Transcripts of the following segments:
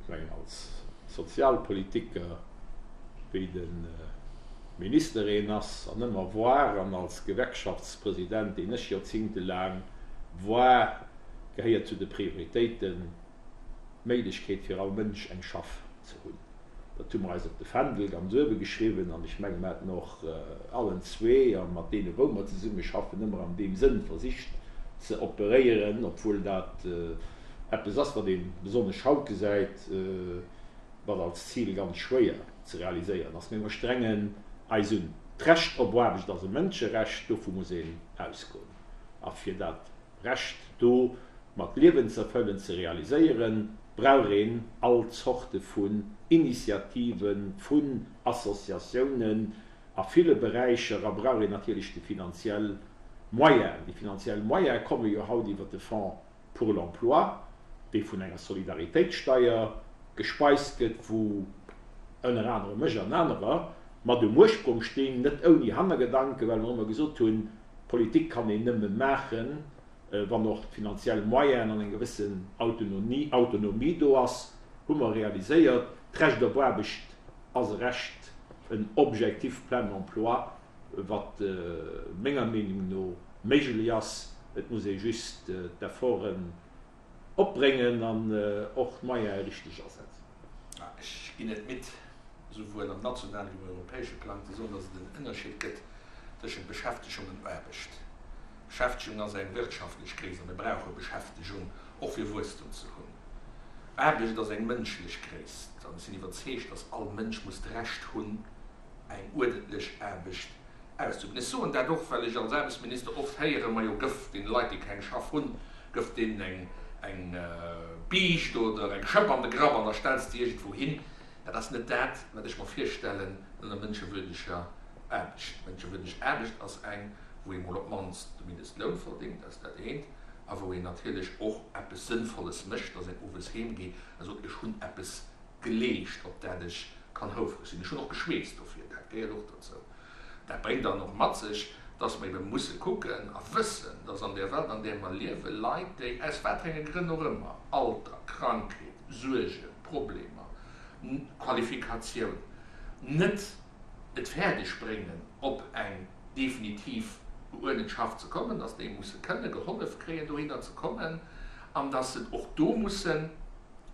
Ech mengen, als Sozialpolitiker, wéi de Minister een ass an ëmmer war, an als Gewerkschaftspresident, deen ech joerzingtelaang war, gehéiert zu de Prioritéiten d'Méiglechkeet fir all Mënsch eng Schaff ze hunn. Dat hu mer eis op de Fändel ganz uewe geschriwwen an ech menge mer hätten och allen zwee a mat deene wou mer zesummeschaffen ëmmer an deem Sënn versicht ze operéieren, obwuel dat eppes ass wat ee besonnesch haut gesäit, wat als Zil ganz schwéier ze realiséieren ass. Mee mer strengen eis un. D'Recht op Aarbecht ass e Mënscherecht, dovu muss een ausgoen. A fir dat Recht do mat Liewen ze erfëllen, ze realiséieren, brauch een all Zorte vun Initiativen, vun Associatiounen a ville Beräicher a brauch een natierlech déi finanziell Moyenen. Déi finanziell Moyene komme jo haut iwwert de Fonds pour l'emploi, dee vun enger Solidaritéitssteier gespeist gëtt, wou ënner anerem ech an anerer mat um Ursprong stinn, net ouni Hannergedanken, well mer ëmmer gesot hunn, Politik kann een nëmme maachen, wann och d'finanziell Moyenen an eng gewëssen Autonomie do ass, hu mer realiséiert. D'Recht op Aarbecht ass e Recht, en Objectif plein emploi, wat menger Meenung no méiglech ass. Et muss ee just d'Efforten opbréngen an och d'Moyene richteg asetzen. Ech ginn net midd, esouwuel am nationale wéi um europäesche Plang ze soen, datt et en Ënnerscheed gëtt tëschent Beschäftegung an Aarbecht. Beschäftegung ass eng wirtschaftlech Gréisst a mir brauche Beschäftegung och fir Wuesstum ze hunn. Aarbecht ass eng mënschlech Gréisst an ech sinn iwwerzeegt, datt all Mënsch muss d'Recht hunn, eng uerdentlech Aarbecht auszeüben. Ech soen dat och, well ech als Aarbechtsminister oft héieren, Majo, gëff deene Leit, déi keng Schaff hunn, gëff deenen eng, eng Biischt oder eng Schëpp an de Grapp an da stells de iergendwou hin. Dat ass net dat, wat ech mer virstellen ënner mënschewürdeger Aarbecht. Mënschewürdeg Aarbecht ass eng, wou ee mol op d'mannst de Mindestloun verdéngt, dat ass dat eent, a wou een natierlech och eppes Sënnvolles mécht, dass een owes heemgeet a sot, ech hunn eppes geleescht, op dat ech kann houfreg sinn. Ech hunn och geschweesst dofir, dat gehéiert och dozou. Dat bréngt dann och mat sech, dass mer ebe musse kucken a wëssen, dass an där Welt, an där mer liewen, Leit, déi aus wat fir enge Grënn och ëmmer, Alter, Krankheet, Suergen, Problemer, Qualifikatioun, net et fäerdeg bréngen, op eng definitiv geuerdent Schaff ze kommen, dass déi musse kënne gehollef kréien, dohinner ze kommen an dass se och do mussen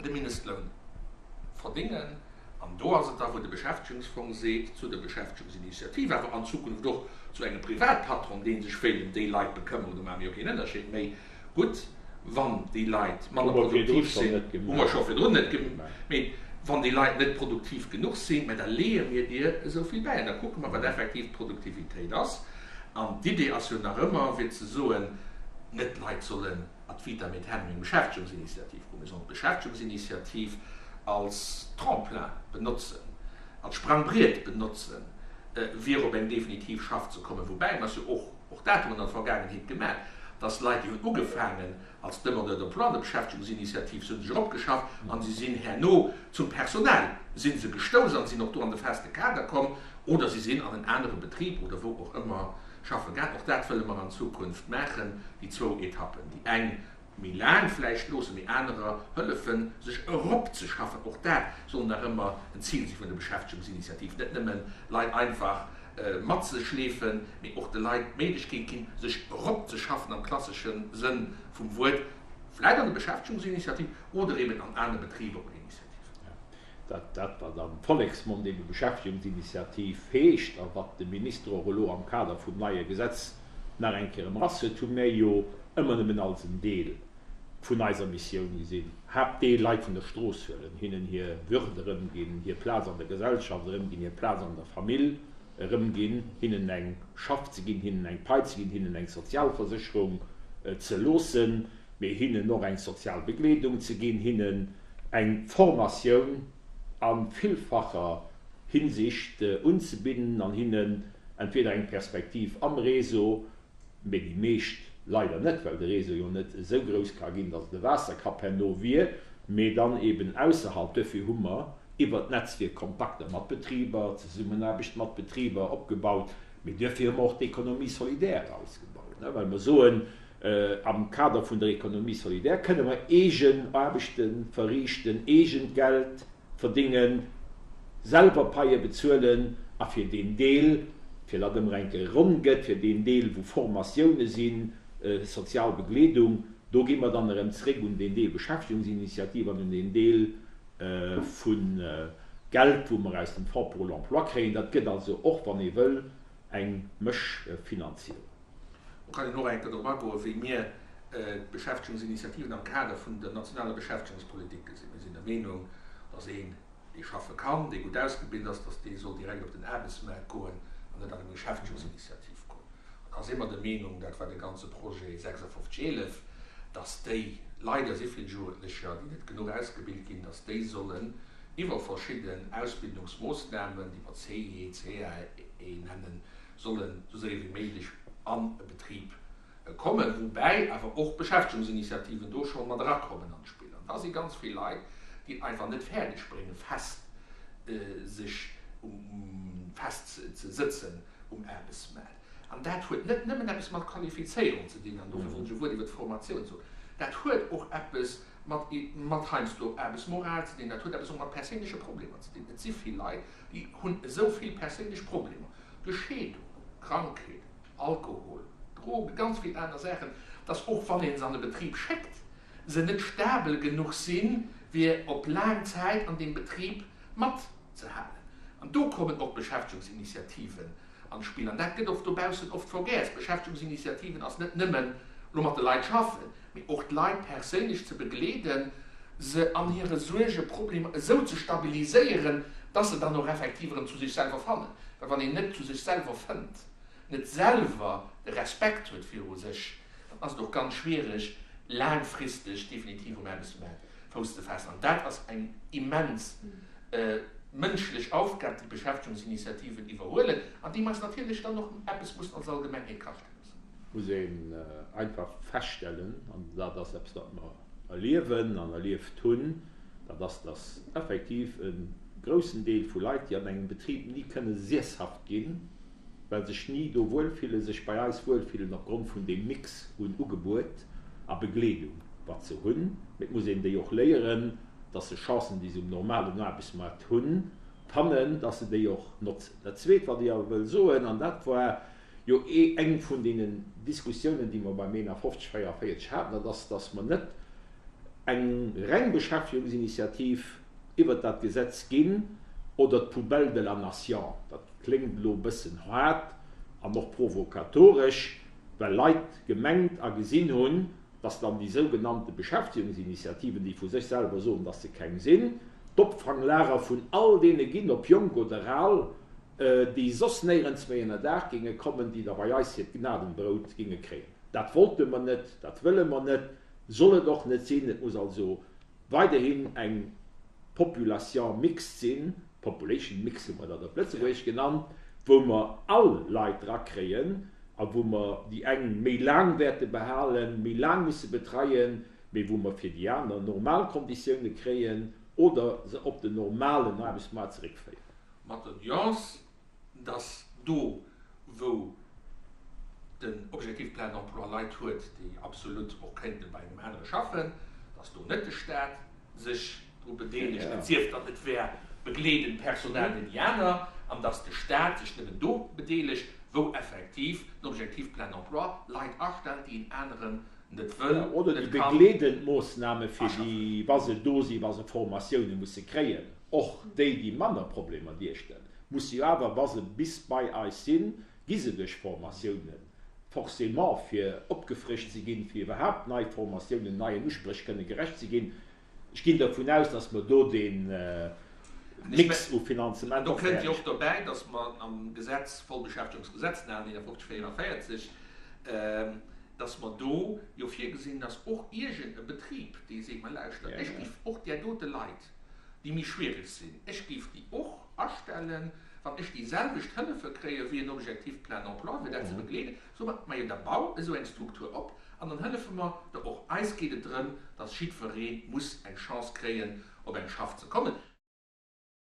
de Mindestloun verdéngen. An do ass et da, wou de Beschäftegungsfong seet zu der Beschäftegungsinitiativ, awer an Zukunft och zu engem Privatpatron, dee sech wéilt ëm déi Leit bekëmmeren, do maache mir jo keen Ënnerscheed méi, gutt, wann déi Leit manner produktiv sinn, hu mer scho virdrun net gemaach, mee wann déi Leit net produktiv genuch sinn, mä da leeë mir dir esou vill bäi an da kucke mer, wat effektiv d'Produktivitéit ass. An d'Idee ass jo nach ëmmer, fir ze soen, net d'Leit sollen ad vitam aeternum eng Beschäftegungsinitiativ goen. Mir sollen d'Beschäftegungsinitiativ als Tremplin benotzen, als Sprangbriet benotzen, fir op eng definitiv Schaff ze kommen. Woubäi mer es jo och, och dat hu mer an der Vergaangenheet gemaach, dass Leit, déi hunn ugefaangen als Demandeur d'emploi an der Beschäftegungsinitiativ, se hu sech eropgeschafft a se sinn herno zum Personal si se gestouss an sinn och do an de feste Kader komm oder si sinn an en anere Betrib oder wou och ëmmer Schaffe gaang. Och dat wëlle mer an Zukunft maachen, déi zwou Etappen, déi eng méi laang vläicht loossen, déi anerer hëllefen, sech eropzeschaffen. Och dat soll nach ëmmer en Zil si vun der Beschäftegungsinitiativ, net nëmmen Leit einfach matzeschleefen, mee och de Leit d'Méiglechkeet ginn, sech eropzeschaffen am klassesche Sënn vum Wuert, vläicht an der Beschäftegungsinitiativ oder eben an aner Betriber oder Initiativen. Dat, dat wat am Volleksmond ebe Beschäftegungsinitiativ heescht a wat de Minister och elo am Kader vum neie Gesetz nach eng Kéier ëmrass huet, hu mär jo ëmmer nëmmen als en Deel vun eiser Missioun gesinn. Haaptdeel, Leit vun der Strooss huelen, hinnen hir Würde erëmginn, hir Plaz an der Gesellschaft erëmginn, hir Plaz an der Famill erëmginn, hinnen eng Schaff ze ginn, hinnen eng Pai ze ginn, hinnen eng Sozialversécherung ze loossen, mee hinnen och eng sozial Begleedung ze ginn, hinnen eng Formatioun a villfacher Hinsicht unzebidden an hinnen entweder eng Perspektiv am Réseau, mee déi meescht leider net, well de Réseau jo net esou grouss ka ginn, datt et e Waasserkapp herno wier, mee dann eben ausserhalb. Duerfir hu mer iwwert d'Netzwierk Kontakter mat Betriber, Zesummenaarbecht mat Betriber opgebaut, mee duerfir hu mer och d'Économie solidaire ausgebaut, well mer soen. Am Kader vun der Économie solidaire kënne mer eegen Aarbechte verriichten, eegent Geld verdingen, selwer Paie bezuelen a fir deen Deel, fir datt ëmmer eng Kéier ronn gëtt, fir deen Deel wou Formatioune sinn, sozial Begleedung, do gi mer dann erëm zréck un deen Deel Beschäftegungsinitiative an un deen Deel vu Geld wou mer aus dem Fonds pour l'emploi kréien. Dat gëtt also och, wann ee wëll, eng Mëschfinanzierung. Do kann een och eng Kéier drop agoen, wéi mir d'Beschäftegungsinitiativen am Kader vun der nationaler Beschäftegungspolitik gesinn. Mir sinn der Meenung, dass een, dee schaffe kann, dee gutt ausgebilt ass, dass dee soll direkt op den Aarbechtsmaart goen an net an eng Beschäftegungsinitiativ goen. An da si mer der Meenung, dat war de ganze Projet 5611, dass déi, leider si vill Jugendlecher, déi net genuch ausgebilt ginn, dass déi sollen iwwer verschidden Ausbildungsmoossnamen, déi mer CIE, CAE nennen, sollen esou séier wéi méiglech an e Betrib kommen, woubäi awer och Beschäftegungsinitiativen do scho mat erakommen an d'Spill. An da si ganz vill Leit, déi et einfach net fäerdeg bréngen, fest sech um fest ze sëtzen um Aarbechtsmaart. An dat huet net nëmmen eppes mat Qualifizéierung ze dinn, an dofir wollt ech e Wuert iwwer d'Formatioun soen, dat huet och eppes mat mat heiansdo Aarbechtsmoral ze dinn, dat huet eppes och mat perséinleche Problemer ze dinn. Et si vill Leit, déi hunn esou vill perséinlech Problemer, duerch Scheedung, Krankheet, Alkohol, Drogen, ganz vill aner Saachen, dass och wann een se an e Betrib schéckt, se net stabel genuch sinn, fir op laang Zäit an deem Betrib matzehalen. An do kommen och d'Beschäftegungsinitiativen an d'Spill. An dat gëtt och dobaussen oft vergess. Beschäftegungsinitiativen ass net nëmmen elo mat de Leit schaffen, mee och d'Leit perséinlech ze begleeden, se an hire Suerge, Problemer esou ze stabiliséieren, dass se dann och effektiv erëm zu sech selwer fannen. Well wann een net zu sech selwer fënnt, net selwer de Respekt huet viru sech, dann ass et och ganz schwiereg, laangfristeg definitiv um Aarbechtsmaart Fouss ze faassen. An dat ass eng immens mënschlech Aufgab, déi d'Beschäftegungsinitiativen iwwerhuelen an déi mer eis natierlech dann och eppes mussen als Allgemengheet kaschte loossen. Muss een einfach feststellen, an dat ass eppes, wat mer erliewen an erlieft hunn, dat ass, dass effektiv e groussen Deel vu Leit, déi an engem Betrib ni kënne siesshaft ginn, well sech ni do wuelfillen, sech bei eis wuelfillen opgrond vun deem Mix un Ugebuet a Begleedung, wat se hunn. Mee et muss een déi och léieren, dass se Chancen, déi se um normalen Aarbechtsmaart hunn, fannen, dass se déi och notzen. Dat Zweet, wat ech awer wëll soen, an dat war jo eng vun deenen Diskussiounen, déi mer beim 51, 44 haten, dat ass, dass mer net eng reng Beschäftigungsinitiativ iwwert dat Gesetz ginn oder d'Poubelle de la nation. Dat kléngt elo e bëssen haart an och provokatoresch, well Leit gemengt a gesinn hunn, dass dann déi sougenannte Beschäftigungsinitiativen, déi vu sech selwer soen, dass se keng sinn, d'Opfanglager vun all deene ginn, ob jonk oder al, déi soss néierens méi ënnerdaach géinge kommen, déi da bei eis hiert Gnadenbrout géinge kréien. Dat wollte mer net, dat wëlle mer net, soll et och net sinn. Et muss also weiderhin eng Population mixte sinn, Population mix hu mer dat op Lëtzebuergesch genannt, wou mer all Leit drakréien a wou mer déi eng méi laang wäerte behalen, méi laang musse betreien, mee wou mer fir déi aner normal Konditioune kréien oder se op den normalen Aarbechtsmaart zeréckféieren. Mat der Nuance, dass do, wou den Objectif plein emploi Leit huet, déi absolut och kéinte bei engem anere schaffen, dass do net de Stat sech dru bedeelegt, et sief dann, et wär begleedend Personal wéi déi aner, an dass de Stat sech nëmmen do bedeelegt, wou effektiv den Objectif plein emploi Leit astellt, déi en aneren net wëll, Oder déi net kann begleedend Moossname fir aschaffen. déi, wa se do sinn, wa se Formatioune musse kréien. Och déi, déi manner Problemer duerstellen, musse jo awer, wa se bis bei eis sinn, gi se duerch Formatiounen, forcément, fir opgefrëscht ze ginn, fir iwwerhaapt nei Formatiounen, neien Uspréch kënne gerecht ze ginn. Ech ginn dervun aus, dass mer do dee Mix u Finanzement Do och kënnt jo fäerdeg och dobäi, dass mer am Gesetz, Vollbeschäftegungsgesetz, den 5144, dass mer do jo virgesinn, dass och iergend e Betrib, dee seet, ma lauschtert, ech giff och där dote Leit, déi méi schwierig sinn, ech géif déi och astellen, wann ech déi selwecht Hëllefe kréie wéi en Objectif plein emploi, fir dat ze begleeden, soe mer, majo da bau esou eng Struktur op an dann hëllefe mer der och. Eis geet et drëm, dass jiddweree muss eng Chance kréien, op eng Schaff ze kommen.